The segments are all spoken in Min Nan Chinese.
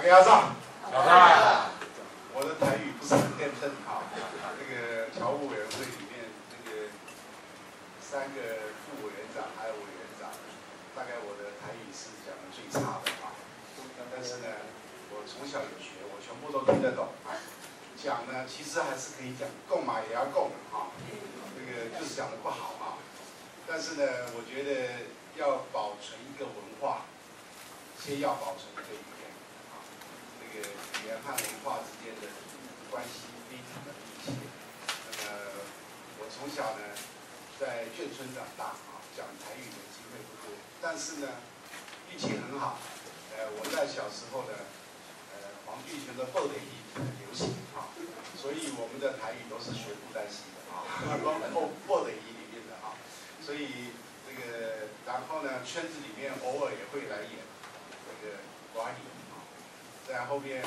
家早。早上。我的台語不是很認真哈。這個僑務委員會裡面這個三個副委員長還有委員長，大概我的台語是講的最差的哈。但是呢，我從小有學，我全部都聽得懂。講呢，其實還是可以講，講嘛也要講哈。這個就是講的不好啊。但是呢，我覺得要保存一個文化，先要保存一個語言啊。這個語言和文化之間的關係非常的密切。那麼我從小呢，在眷村長大啊，講台語的機會不多，但是呢，運氣很好。我在小時候呢，黃俊雄的布袋戲很流行啊，所以我們的台語都是學布袋戲的啊，布袋戲裡面的啊，所以這個，然後呢，圈子裡面偶爾也會來演這個歌仔戲啊，在後面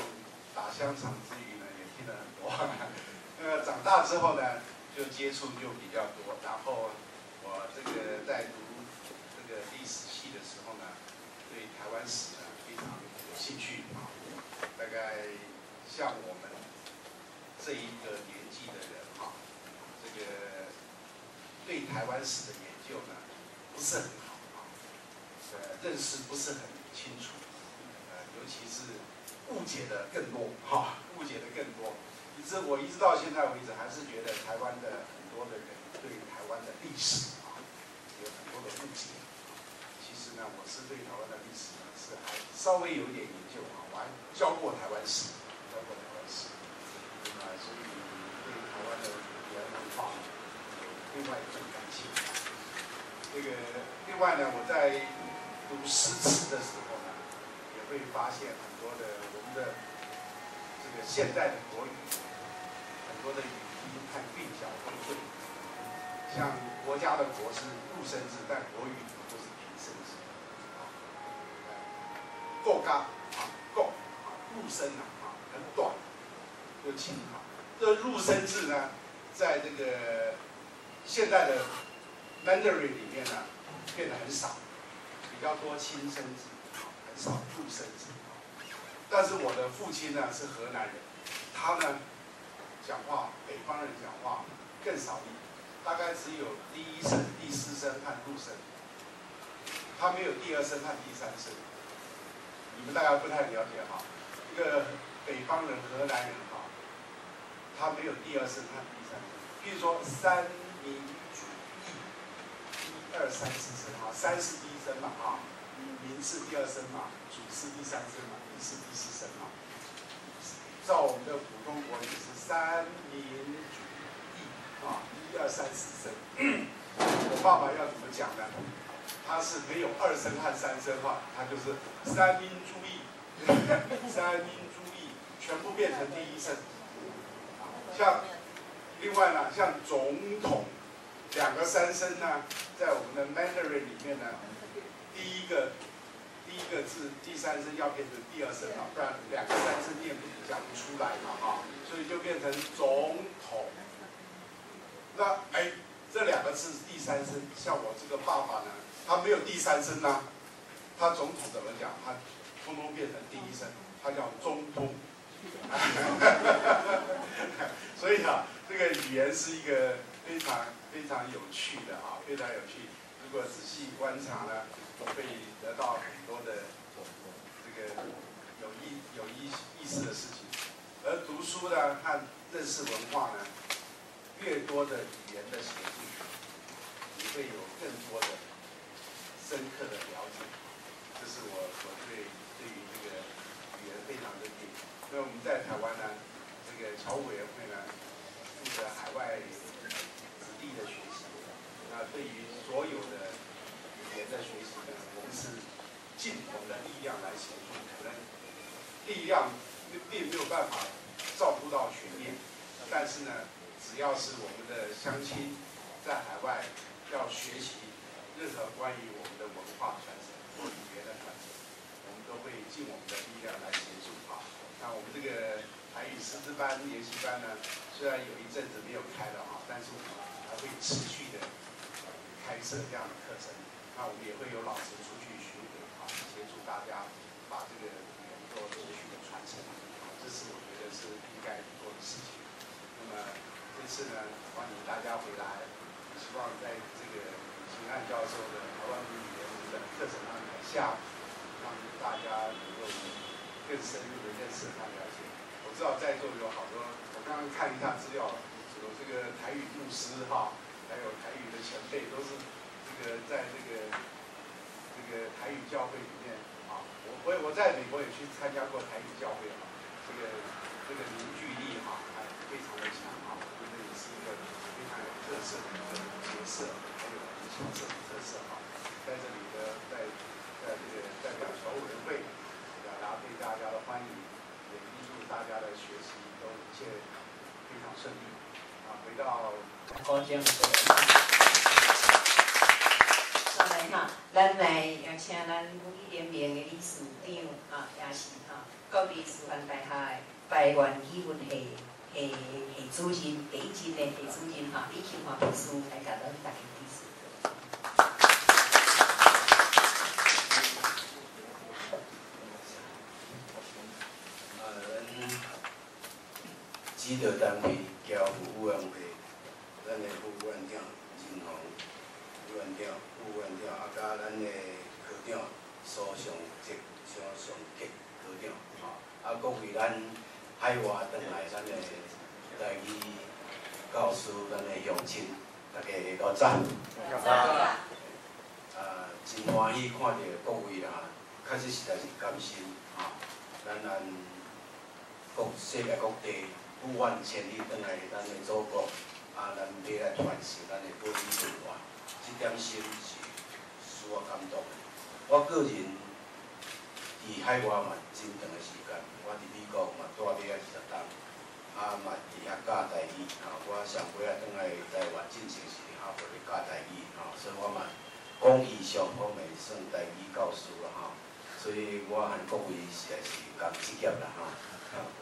打香腸之餘呢，也聽了很多。那長大之後呢，就接觸就比較多，然後我這個在讀這個歷史系的時候呢，對台灣史呢非常有興趣啊。大概像我們這一個年紀的人哈，這個對台灣史的研究呢不是很好啊，認識不是很清楚，尤其是誤解的更多哈，誤解的更多。以致我一直到現在為止，還是覺得台灣的很多的人對台灣的歷史啊有很多的誤解。其實呢，我是對台灣的歷史呢是還稍微有一點研究啊，我還教過台灣史，教過台灣史，啊，所以對台灣的語言文化有另外一種感情。這個另外呢，我在讀詩詞的時候呢，也會發現很多的我們的這個現代的國語，很多的語音和韻腳都對。像國家的國是入聲字，但國語都是平聲字。啊，國家啊，國啊，入聲啊，很短又輕啊。這入聲字呢，在這個現代的 Mandarin 裡面呢，變得很少，比較多輕聲字，很少入聲字。但是我的父親呢是河南人，他呢講話，北方人講話更少音，大概只有第一聲、第四聲和入聲，他沒有第二聲和第三聲。你們大概不太了解哈，一個北方人、河南人哈，他沒有第二聲和第三聲。譬如說三民主義，一二三四聲哈，三是第一聲嘛哈，民是第二聲嘛，主是第三聲嘛，義是第四聲嘛。照我們的普通國語是三民主義啊，一二三四聲。我爸爸要怎麼講呢？他是沒有二聲和三聲哈，他就是三民主義，三民主義全部變成第一聲。像另外呢，像總統兩個三聲呢，在我們的 Mandarin 裡面呢，第一個字第三聲要變成第二聲啊，不然兩個三聲念不講不出來嘛哈，所以就變成總統。那哎，這兩個字第三聲，像我這個爸爸呢，他沒有第三聲呐，他總統怎麼講？他通通變成第一聲，他叫中通。所以啊，這個語言是一個非常非常有趣的啊，非常有趣。如果仔細觀察呢，會得到很多的這個有意思的事情。而讀書呢和認識文化呢，越多的語言的協助，你會有更多的深刻的了解。這是我對於這個語言非常的認。那我們在台灣呢，這個僑務委員會呢，負責海外子弟的學習。那對於所有的語言的學習呢，我們是盡我們的力量來協助，可能力量並沒有辦法照顧到全面，但是呢，只要是我們的鄉親在海外要學習任何關於我們的文化傳承或語言的傳承，我們都會盡我們的力量來協助啊。那我們這個台語師資班、研習班呢，雖然有一陣子沒有開了啊，但是我們還會持續的開設這樣的課程。那我們也會有老師出去巡迴啊，協助大家把這個語言做持續的傳次呢，歡迎大家回來，希望在這個秦漢教授的台灣母語聯盟的課程安排下，讓大家能夠更深入的認識和了解。我知道在座有好多，我剛剛看一下資料，有這個台語牧師哈，還有台語的前輩，都是這個在這個台語教會裡面啊。我在美國也去參加過台語教會啊，這個凝聚力哈，還非常的強啊，我覺得也是一個非常有特色的一個角色，還有僑社的特色哈。在這裡呢，在這個代表僑務委員會表達對大家的歡迎，也預祝大家的學習都一切非常順利。啊，回到鼓掌。再來哈，咱來邀請咱母語聯盟的理事長啊，也是哈國立師範大學的台灣語文系系系主任，第一任的系主任哈李慶華博士來共咱大家致辭。啊，咱指導單位僑務委員會，咱的副院長任宏委員長、副院長，啊，佮咱的科長蘇尚哲、蘇尚杰科長，吼，啊，閣為咱海外轉來咱的台語教師，咱的鄉親，大家下晝早。早。啊，真歡喜看著各位啦，確實實在是感謝吼，咱按各世界各地不遠千里轉來咱的祖國，啊，咱欲來傳承咱的母語文化，這點心是使我感動的。我個人佇海外嘛真長的時間，我佇美國嘛蹛欲20冬，啊嘛佇遐教台語，吼，我上尾仔轉來台灣進前是佇哈佛咧教台語，吼，所以我嘛廣義上講會算台語教師啦，吼，所以我和各位實在是仝職業啦，吼，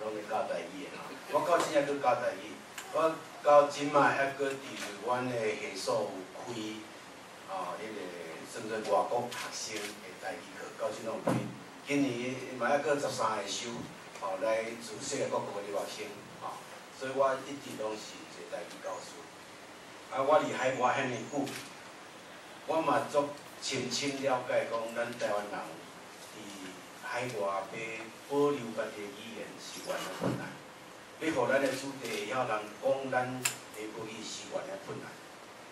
攏咧教台語的，吼，我到這猶閣教台語，我到這擺猶閣佇阮的系所有開，吼，彼個算做外國學生的台語課，到這攏有開。今年嘛猶閣13個州，吼，來自世界各國的留學生，吼，所以我一直攏是一個台語教師。啊，我佇海外遐爾久，我嘛足深深了解講，咱台灣人佇海外欲保留家己的語言是偌爾困難，欲予咱的子弟會曉人講咱的母語是偌爾困難。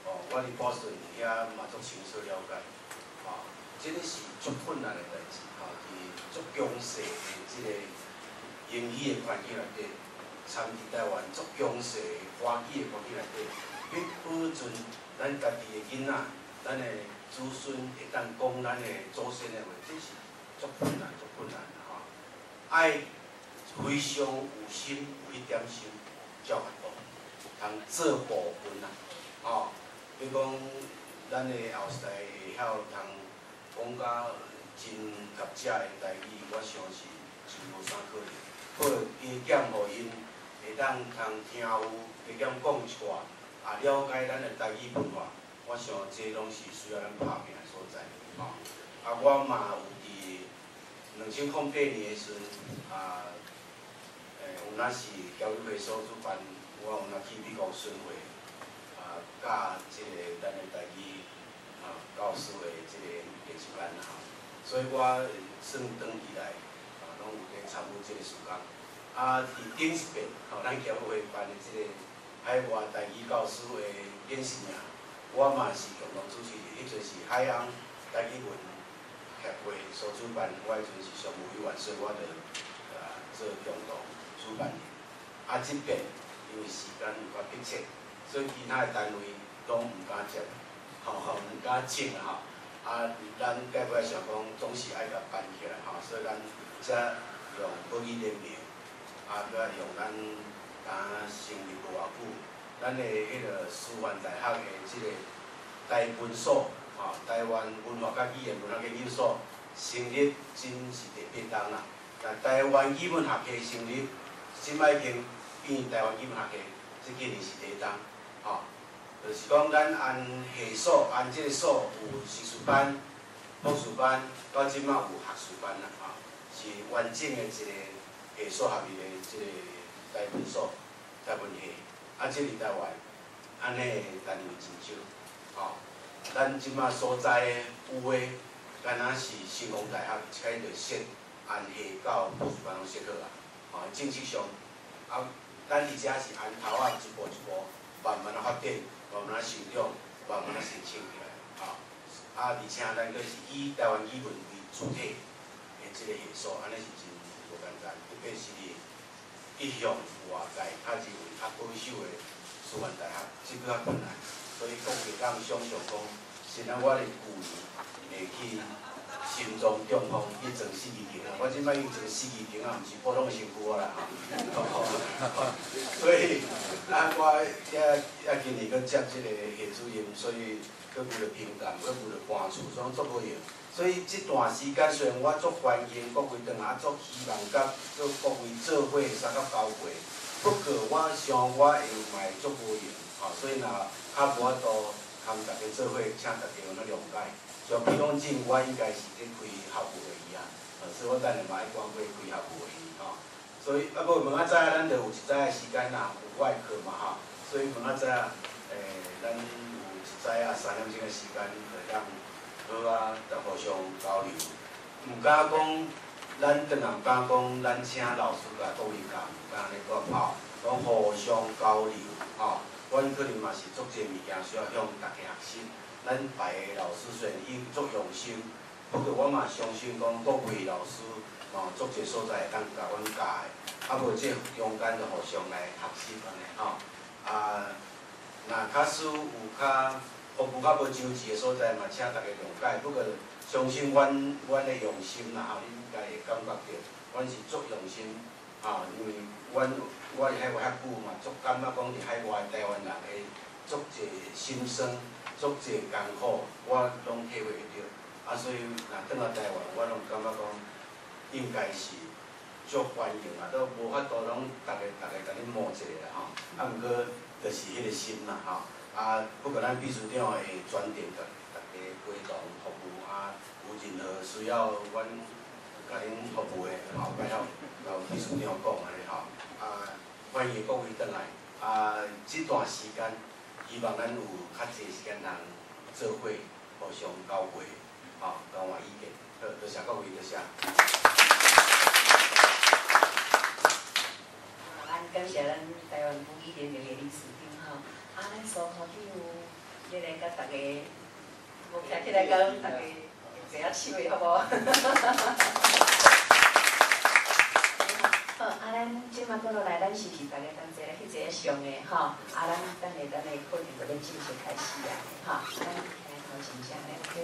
哦，我佇波士頓遐嘛足清楚了解，吼，這個是足困難的代誌，吼，佇足強勢的這個英語的環境內底，參佇台灣足強勢的華語的環境內底，欲保存咱家己的囡仔，咱的子孫會當講咱的祖先的話，這是足困難、足困難的吼。愛非常有心、有彼點心，才有法度通做部分啦，吼。比如講，咱的後世代會曉通講甲真合者的台語，我想是真無啥可能。好，加減予𪜶會當通聽有，加減講一寡，也了解咱的台語文化，我想這攏是需要咱拍拚的所在，吼。啊，我嘛有佇2008年的時陣，啊，有那是僑委會所主辦，我有那去美國巡迴。啊，教這個咱的台語啊教師的這個研習班啦，所以我算長期來啊，攏有咧參與這個事工。啊，佇頂一遍吼，咱僑委會辦的這個海外台語教師的研習營，我嘛是共同主持，彼陣是海洋台語文協會所主辦，我彼陣是常務委員，所以我就啊做共同主辦人。啊，這遍因為時間有較迫切，所以其他的單位攏毋敢接，吼吼毋敢請吼。啊，咱到尾想講總是愛共辦起來吼，所以咱才用母語聯盟，啊，閣用咱敢成立無偌久，咱的彼個師範大學的這個台文所，吼，台灣文化佮語言文學研究所成立，真是第八冬啦。但台灣語文學系成立，這擺已經變台灣語文學系，這今年是第一冬，吼。就是講，咱按系所，按這個所有碩士班、博士班，到這擺有學士班啦，吼，是完整的一個系所合一的這個台文所、台文系。啊，這佇台灣，按呢的單位真少，吼。咱這馬所在的有的，敢若是成功大學一開就設按系到博士班攏設好啊，吼，正式上，啊，咱佇遮是按頭仔一步一步慢慢仔發展，慢慢仔成長，慢慢仔申請起來，吼。啊，而且咱閣是以台灣語文為主體的這個系所，按呢是真無簡單，特別是佇一向外界較認為較保守的師範大學，這閣較困難。所以各位會當想像講，是咱我佇舊年會去心臟中風去裝四支釘仔，我這擺已經裝四支釘仔，毋是普通的身軀啊啦吼。所以啊，我遐遐今年閣接這個系主任，所以閣為著評鑑，閣為著搬厝，所以足無閒。所以這段時間雖然我足歡迎各位轉來，足希望佮做各位做伙相佮交會，不過我想我會嘛會足無閒，吼，所以若較無法度含大家做伙，請大家有哪諒解。像比如講，進我應該是咧開學務會議啊，所以我等下嘛愛趕過開學務會議吼。所以啊，無明仔載咱就有一早的時間啦，有我的課嘛吼，所以明仔載啊，咱有一早啊3點鐘的時間，會當好啊，就互相交流。毋敢講，咱轉來毋敢講，咱請老師共各位教，毋敢按呢閣跑，講互相交流吼。阮可能嘛是足濟物件需要向大家學習。咱別个老師雖然伊足用心，不過我嘛相信講各位老師嘛有足濟所在會當共阮教的，啊無這中間就互相來學習按呢吼。啊，若假使有較服務較無周齊的所在，嘛請大家諒解。不過相信阮的用心啦吼，恁應該會感覺著，阮是足用心吼，因為阮我佇海外遐久嘛，足感覺講佇海外台灣人的足濟心酸、足濟艱苦，我攏體會會著。啊，所以若轉來台灣，我攏感覺講應該是足歡迎啊，都無法度攏逐个逐个共恁罵一下啦吼。啊，毋過就是彼個心啦吼。啊，不過咱秘書長會專程共大家陪同服務啊，有任何需要阮共恁服務的，吼，拜託共秘書長講按呢吼。啊，歡迎各位轉來。啊，這段時間希望咱有較濟時間通做伙，互相交換，吼，交換意見。好，多謝各位，多謝。咱感謝咱台灣母語聯盟的理事長吼，啊，咱蘇校長欲來共大家，無徛起來共大家握下手的好無？好，啊，咱這馬過落來，咱是毋是大家同齊來翕一个相的吼？啊，咱等下咱的課程就欲正式開始啊，吼，咱徛頭前，請來去。